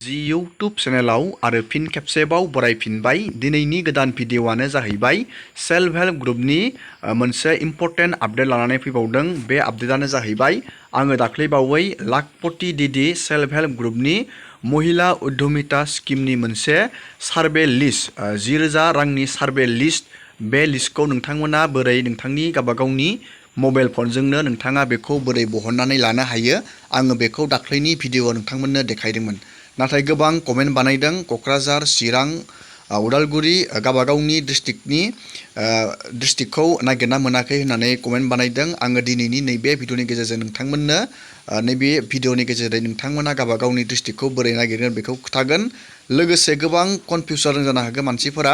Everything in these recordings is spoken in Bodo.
जि इउटुब चेनेलाव आरो फिन खेबसेबाव बरायफिनबाय। दिनैनि गोदान भिडिअआनो जाहैबाय सेल्फ हेल्प ग्रुपनि मोनसे इम्पर्टेन्ट आपडेट लानानै फैबावदों। बे आपडेटआनो जाहैबाय आङो दाख्लैबावै लाखपति दिदि सेल्फ हेल्प ग्रुपनि महिला उद्यमिता स्किमनि मोनसे सार्भे लिस्ट 10,000 रांनि सार्भे लिस्ट, बे लिस्टखौ नोंथांमोना बोरै नोंथांनि गावबागावनि मबाइल फनजोंनो नोंथाङा बेखौ बोरै बहननानै लानो हायो, आङो बेखौ दाख्लैनि भिडिअआव नोंथांमोननो देखायदोंमोन। नाथाय गोबां कमेन्ट बानायदों क'क्राझार, चिरां, उदालगुरि गावबागावनि डिस्ट्रिक्टखौ नागिरना मोनाखै होननानै कमेन्ट बानायदों। आङो दिनैनि नैबे भिडिअनि गेजेरजों नोंथांमोननो नैबे भिडिअनि गेजेरजों नोंथांमोना गावबागावनि डिस्ट्रिक्टखौ बोरै नागिरगोन बेखौ खिथागोन। लोगोसे गोबां कनफिउस जानो हागौ मानसिफोरा।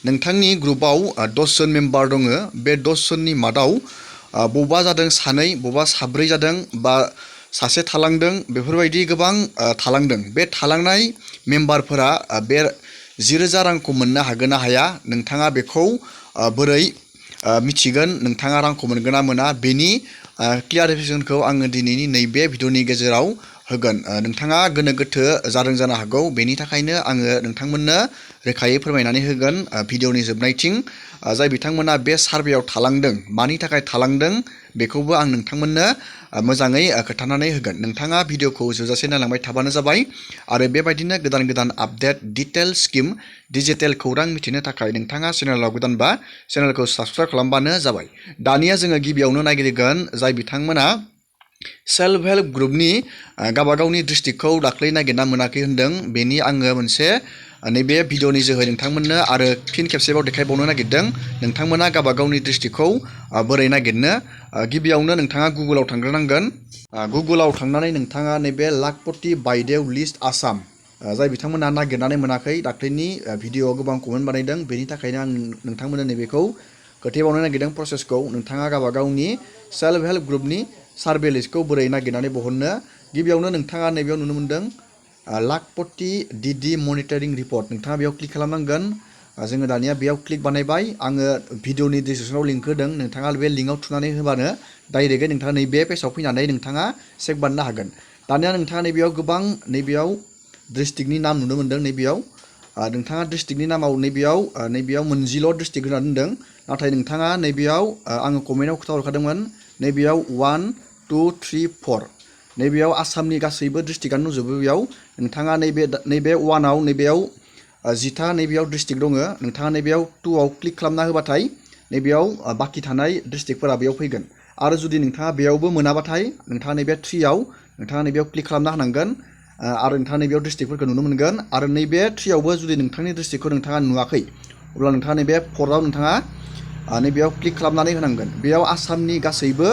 नोंथांनि ग्रुपआव 10 जन मेम्बार दङ। बे 10 जननि मादाव बबेबा जादों सानै, बबेबा साब्रै जादों, बा सासे थालांदों, बेफोरबायदि गोबां थालांदों। बे थालांनाय मेम्बारफोरा बे 10,000 रांखौ मोननो हागोन ना हाया, नोंथाङा बेखौ बोरै मिथिगोन, नोंथाङा रांखौ मोनगोन ना मोना, बेनि क्लियारिफिकेसनखौ आङो दिनैनि नैबे भिडिअनि गेजेराव होगोन। नोंथाङा गोनो गोथो जादों जानो हागौ, बेनि थाखायनो आङो नोंथांमोननो रोखायै फोरमायनानै होगोन भिडिअनि जोबनायथिं। जाय बिथांमोना बे सार्भेयाव थालांदों, मानि थाखाय थालांदों, बेखौबो आं नोंथांमोननो मोजाङै खोन्थानानै होगोन। नोंथाङा भिडिअखौ जोबजासे नायलांबाय थाबानो जाबाय। आरो बेबायदिनो गोदान गोदान आपडेट, डिटेल स्किम, डिजिटेल खौरां मिथिनो थाखाय नोंथाङा चेनेलाव गोदानबा चेनेलखौ साबस्क्राइब खालामबानो जाबाय। दानिया जोङो गिबियावनो नागिरगोन जाय बिथांमोना सेल्फ हेल्प ग्रुपनि गावबागावनि डिस्ट्रिक्टखौ दाख्लै नागिरना मोनाखै होनदों। बेनि आङो मोनसे नैबे भिडिअनि जोहै नोंथांमोननो आरो फिन खेबसेबाव देखायबावनो नागिरदों। नोंथांमोना गावबागावनि डिस्ट्रिक्टखौ बोरै नागिरनो। गिबियावनो नोंथाङा गुगोलाव थांग्रोनांगोन। गुगोलाव थांनानै नोंथाङा नैबे लाखपति बायदेव लिस्ट आसाम, जाय बिथांमोना नागिरनानै मोनाखै, दाख्लैनि भिडिअआव गोबां कमेन्ट बानायदों, बेनि थाखायनो आं नोंथांमोननो नैबेखौ खोन्थाबावनो नागिरदों प्रसेसखौ। नोंथाङा गावबागावनि सेल्फ हेल्प ग्रुपनि सार्भे लिस्टखौ बोरै नागिरनानै बहननो। गिबियावनो नोंथाङा नैबेयाव नुनो मोन्दों लाखपति दिदि मनिटरिं रिपर्ट, नोंथाङा बेयाव क्लिक खालामनांगोन। जोङो दानिया बेयाव क्लिक बानायबाय। आङो भिडिअनि डिसक्रिपसनाव लिंक होदों, नोंथाङा बे लिंकआव थुनानै होबानो डाइरेक्टयै नोंथाङा नैबे पेजाव फैनानै नोंथाङा चेक बानायनो हागोन। दानिया नोंथाङा नैबेयाव गोबां नैबेयाव डिस्ट्रिक्टनि नाम नुनो मोन्दों। नैबेयाव नोंथाङा डिस्ट्रिक्टनि नामाव नैबेयाव मोनजिल' डिस्ट्रिक्ट होना दोनदों। नाथाय नोंथाङा नैबेयाव आङो कमेन्टआव खोन्थाहरखादोंमोन, नैबेयाव 1, 2, 3, 4 नैबेयाव आसामनि गासैबो डिस्ट्रिक्टआनो नुजोबो। बेयाव नोंथाङा नैबे 1आव नैबेयाव 10था नैबेयाव डिस्ट्रिक्ट दङ। नोंथाङा नैबेयाव 2आव क्लिक खालामना होबाथाय नैबेयाव बाखि थानाय डिस्ट्रिक्टफोरा बेयाव फैगोन। आरो जुदि नोंथाङा बेयावबो मोनाबाथाय नोंथाङा नैबे 3आव नोंथाङा नैबेयाव क्लिक खालामना होनांगोन। आरो नोंथाङा नैबेयाव डिस्ट्रिक्टफोरखौ नुनो मोनगोन। आरो नैबे 3आवबो जुदि नोंथांनि डिस्ट्रिक्टखौ नोंथाङा नुवाखै, अब्ला नोंथाङा नैबे 4आव नोंथाङा नैबेयाव क्लिक खालामनानै होनांगोन। बेयाव आसामनि गासैबो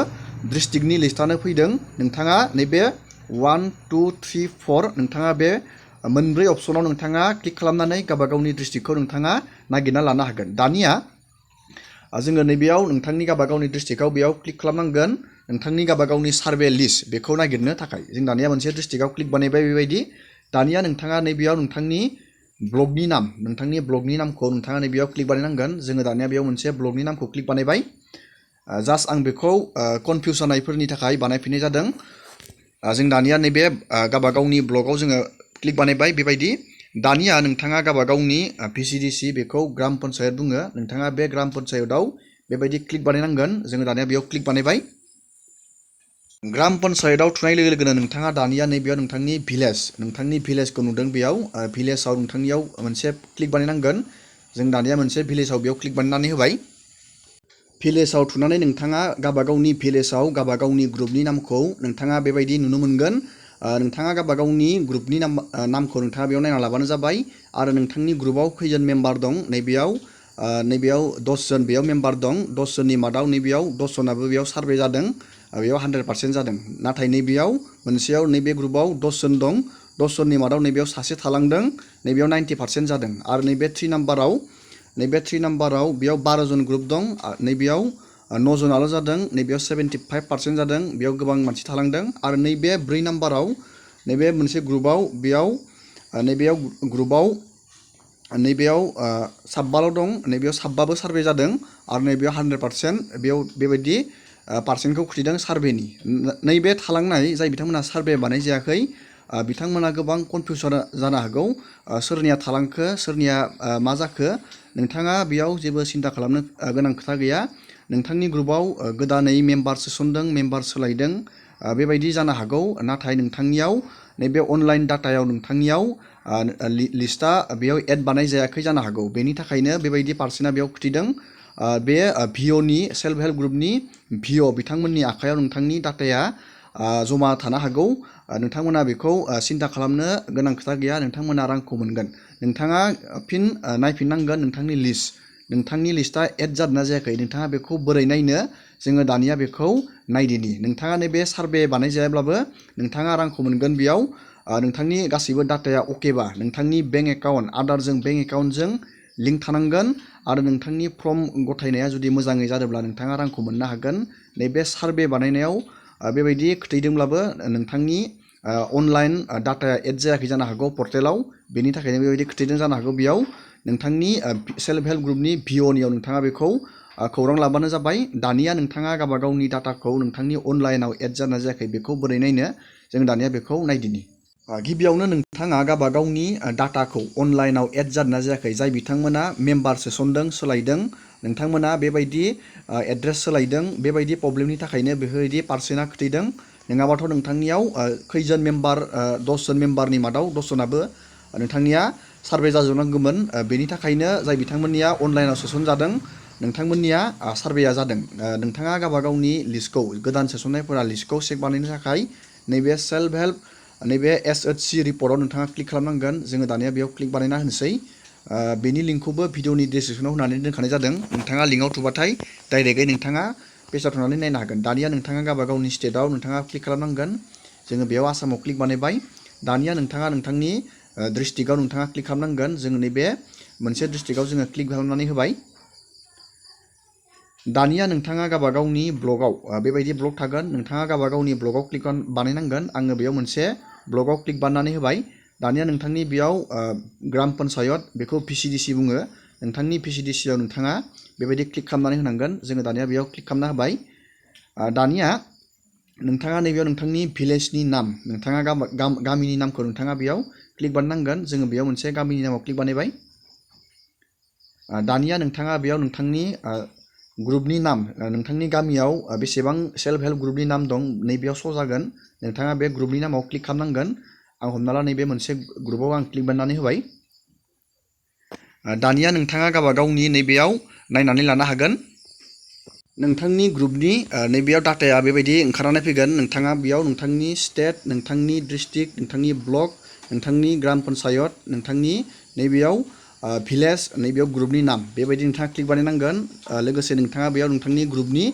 डिस्ट्रिक्टनि लिस्टआनो फैदों। नोंथाङा नैबे 1, 2, 3, 4 नोंथाङा बे मोनब्रै अपसनाव नोंथाङा क्लिक खालामनानै गावबागावनि डिस्ट्रिक्टखौ नोंथाङा नागिरना लानो हागोन। दानिया जोङो नैबेयाव नोंथांनि गावबागावनि डिस्ट्रिक्टआव बेयाव क्लिक खालामनांगोन। नोंथांनि गावबागावनि सार्भे लिस्ट बेखौ नागिरनो थाखाय जों दानिया मोनसे डिस्ट्रिक्टआव क्लिक बानायबाय। बेबायदि दानिया नोंथाङा नैबेयाव नोंथांनि ब्लगनि नामखौ नोंथाङा नैबेयाव क्लिक बानायनांगोन। जोङो दानिया बेयाव मोनसे ब्लगनि नामखौ क्लिक बानायबाय। जास्ट आं बेखौ कनफिउस जानायफोरनि थाखाय बानायफिननाय जादों। जों दानिया नैबे गावबागावनि ब्लगाव जोङो क्लिक बानायबाय। बेबायदि दानिया नोंथाङा गावबागावनि VCDC, बेखौ ग्राम पन्सायत बुङो, नोंथाङा बे ग्राम पन्सायतआव बेबायदि क्लिक बानायनांगोन। जोङो दानिया बेयाव क्लिक बानायबाय। ग्राम पन्सायतआव थुनाय लोगो लोगोनो नोंथाङा दानिया नैबेयाव नोंथांनि भिलेजखौ नुदों। बेयाव भिलेजाव नोंथांनियाव मोनसे क्लिक बानायनांगोन। जों दानिया मोनसे भिलेजाव बेयाव क्लिक बानायनानै होबाय। भिलेजाव थुनानै नोंथाङा गावबागावनि भिलेजाव गावबागावनि ग्रुपनि नामखौ नोंथाङा बेबायदि नुनो मोनगोन। नोंथाङा गावबागावनि ग्रुपनि नामखौ नोंथाङा बेयाव नायना लाबानो जाबाय। आरो नोंथांनि ग्रुपआव खैजोन मेम्बार दं, नैबेयाव 10 जन बेयाव मेम्बार दं। 10 जननि मादाव नैबेयाव 10 जनाबो बेयाव सार्भे जादों, बेयाव 100% जादों। नाथाय नैबेयाव मोनसेयाव नैबे ग्रुपआव 10 जन दं, 10 जननि मादाव नैबेयाव सासे थालांदों, नैबेयाव 90% जादों। आरो नैबे 3 नाम्बाराव बेयाव 12 जन ग्रुप दं, नैबेयाव 9 जनाल' जादों, नैबेयाव 75% जादों, बेयाव गोबां मानसि थालांदों। आरो नैबे 4 नाम्बाराव नैबे मोनसे ग्रुपआव नैबेयाव 7 दं, नैबेयाव 7बो सार्भे जादों। आरो नैबेयाव 100% बेयाव बेबायदि पार्सेन्टखौ खुथिदों सार्भेनि। नैबे थालांनाय जाय बिथांमोनहा सार्भे बानायजायाखै, बिथांमोना गोबां कनफिउसन जानो हागौ सोरनिया थालांखो सोरनिया मा जाखो नोंथाङा बेयाव जेबो सिन्था खालामनो गोनां खोथा गैया नोंथांनि ग्रुपआव गोदानै मेम्बार सोसनदों मेम्बार सोलायदों बेबायदि जानो हागौ नाथाय नोंथांनियाव नैबे अनलाइन डाटायाव नोंथांनियाव लिस्टआ बेयाव एड बानाय जायाखै जानो हागौ बेनि थाखायनो बेबायदि पार्सेन्टआ बेयाव खिथिदों बे भिअ'नि सेल्फ हेल्प ग्रुपनि भिअ बिथांमोननि आखायाव नोंथांनि डाटाया जमा थानो हागौ नोंथांमोना बेखौ सिन्था खालामनो गोनां खोथा गैया नोंथांमोना रांखौ मोनगोन नोंथाङा फिन नायफिननांगोन नोंथांनि लिस्टआ एड जादोंना जायाखै नोंथाङा बेखौ बोरै नायनो जोङो दानिया बेखौ नायदिनि नोंथाङा नैबे सार्भे बानायजायाब्लाबो नोंथाङा रांखौ मोनगोन बेयाव नोंथांनि गासैबो डाटाया अकेबा नोंथांनि बेंक एकाउन्ट आदारजों बेंक एकाउन्टजों लिंक थानांगोन आरो नोंथांनि फर्म गथायनाया जुदि मोजाङै जादोंब्ला नोंथाङा रांखौ मोननो हागोन नैबे सार्भे बानायनायाव बेबायदि खोथैदोंब्लाबो नोंथांनि अनलाइन डाटाया एड जायाखै जानो हागौ पर्टेलाव बेनि थाखायनो बेबायदि खोथैदों जानो हागौ बेयाव नोंथांनि सेल्फ हेल्प ग्रुपनि भिअ'नियाव नोंथाङा बेखौ खौरां लाबानो जाबाय दानिया नोंथाङा गावबा गावनि डाटाखौ नोंथांनि अनलाइनाव एड जाना जायाखै बेखौ बोरै नायनो जों दानिया बेखौ नायदिनि गिबियावनो नोंथाङा गावबा गावनि डाटाखौ अनलाइनाव एड जादोंना जायाखै जाय बिथांमोना मेम्बार सोसनदों सोलायदों नोंथांमोना बेबायदि एड्रेस सोलायदों बेबायदि प्रब्लेमनि थाखायनो बेफोरबायदि पार्सेन्टआ खोथैदों नङाबाथ' नोंथांनियाव खैजोन मेम्बार 10 जन मेम्बारनि मादाव 10 जनाबो नोंथांनिया सार्भे जाजोबनांगौमोन बेनि थाखायनो जाय बिथांमोननिया अनलाइनाव सोसनजादों नोंथांमोननिया सार्भेया जादों नोंथाङा गावबा गावनि लिस्टखौ गोदान सोसननायफोरा लिस्टखौ चेक बानायनो थाखाय नैबे सेल्फ हेल्प नैबे SHG रिपर्टआव नोंथाङा क्लिक खालामनांगोन जोङो दानिया बेयाव क्लिक बानायना होनोसै बेनि लिंकखौबो भिडिअनि डिसक्रिपसनाव होनानै दोनखानाय जादों नोंथाङा लिंकआव थुबाथाय डाइरेक्टयै नोंथाङा पेजाव थांनानै नायनो हागोन दानिया नोंथाङा गावबा गावनि स्टेटआव नोंथाङा क्लिक खालामनांगोन जोङो बेयाव आसामाव क्लिक बानायबाय दानिया नोंथाङा नोंथांनि डिस्ट्रिक्टआव नोंथाङा क्लिक खालामनांगोन जोङो नैबे मोनसे डिस्ट्रिक्टआव जोङो क्लिक खालामनानै होबाय दानिया नोंथाङा गावबा गावनि ब्लगआव बेबायदि ब्लग थागोन नोंथाङा गावबा गावनि ब्लगआव क्लिक बानायनांगोन आङो बेयाव मोनसे ब्लगआव क्लिक बानायनानै होबाय दानिया नोंथांनि बेयाव ग्राम पन्सायत बेखौ PCDC बुङो नोंथांनि PCDCआव नोंथाङा बेबायदि क्लिक खालामनानै होनांगोन जोङो दानिया बेयाव क्लिक खालामना होबाय दानिया नोंथाङा नैबेयाव नोंथांनि भिलेजनि नाम नोंथाङा गामिनि नामखौ नोंथाङा बेयाव क्लिक बानायनांगोन जोङो बेयाव मोनसे गामिनि नामाव क्लिक बानायबाय दानिया नोंथाङा बेयाव नोंथांनि ग्रुपनि नाम नोंथांनि गामियाव बेसेबां सेल्फ हेल्प ग्रुपनि नाम दं नैबेयाव श' जागोन नोंथाङा बे ग्रुपनि नामाव क्लिक खालामनांगोन आं हमना ला नैबे मोनसे ग्रुपआव आं क्लिक बानायनानै होबाय दानिया नोंथाङा गावबा गावनि नैबेयाव नायनानै लानो हागोन नोंथांनि ग्रुपनि नैबेयाव डाटाया बेबायदि ओंखारनानै फैगोन नोंथाङा बेयाव नोंथांनि स्टेट नोंथांनि डिस्ट्रिक्ट नोंथांनि ब्लक नोंथांनि ग्राम पन्सायत नोंथांनि नैबेयाव भिलेज नैबेयाव ग्रुपनि नाम बेबायदि नोंथाङा क्लिक बानायनांगोन लोगोसे नोंथाङा बेयाव नोंथांनि ग्रुपनि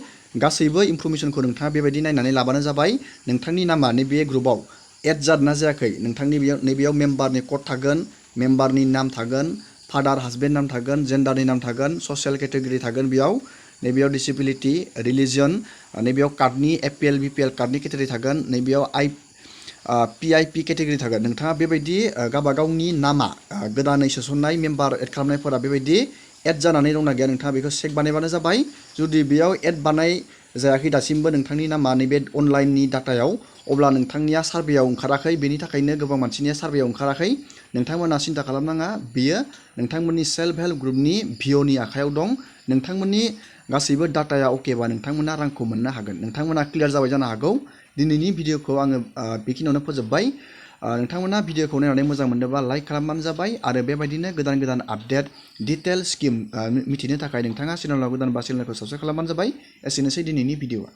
गासैबो इनफरमेसनखौ नोंथाङा बेबायदि नायनानै लाबानो जाबाय नोंथांनि नामा नैबे ग्रुपआव एड जादोंना जायाखै नोंथांनि नैबेयाव मेम्बारनि कड थागोन मेम्बारनि नाम थागोन फादार हासबेन्ड नाम थागोन जेन्डारनि नाम थागोन ससियेल केटेगरि थागोन नैबेयाव डिसेबिलिटि रिलिजन नैबेयाव कार्डनि APL BPL कार्डनि केटेगरि थागोन नैबेयाव PIP केटेगरि थागोन नोंथाङा बेबायदि गावबा गावनि नामा गोदानै सोसननाय मेम्बार एड खालामनायफोरा बेबायदि एड जानानै दंना गैया नोंथाङा बेखौ चेक बानायबानो जाबाय जुदि बेयाव एड बानाय जायाखै दासिमबो नोंथांनि नामा नैबे अनलाइननि डाटायाव अब्ला नोंथांनिया सार्भेयाव ओंखाराखै बेनि थाखायनो गोबां मानसिनिया सार्भेयाव ओंखाराखै नोंथांमोना सिन्था खालामनाङा बेयो नोंथांमोननि सेल्फ हेल्प ग्रुपनि भिअ'नि आखायाव दं नोंथांमोननि गासैबो डाटाया अकेबा नोंथांमोना रांखौ मोननो हागोन नोंथांमोना क्लियार जाबाय जानो हागौ दिनैनि भिडिअखौ आङो बेखिनियावनो फोजोबबाय नोंथांमोना भिडिअखौ नायनानै मोजां मोनदोंबा लाइक खालामबानो जाबाय आरो बेबायदिनो गोदान गोदान आपडेट डिटेल स्किम मिथिनो थाखाय नोंथाङा चेनेलाव गोदानबा चेनेलखौ साबस्क्राइब खालामबानो जाबाय एसेनोसै दिनैनि भिडिअआ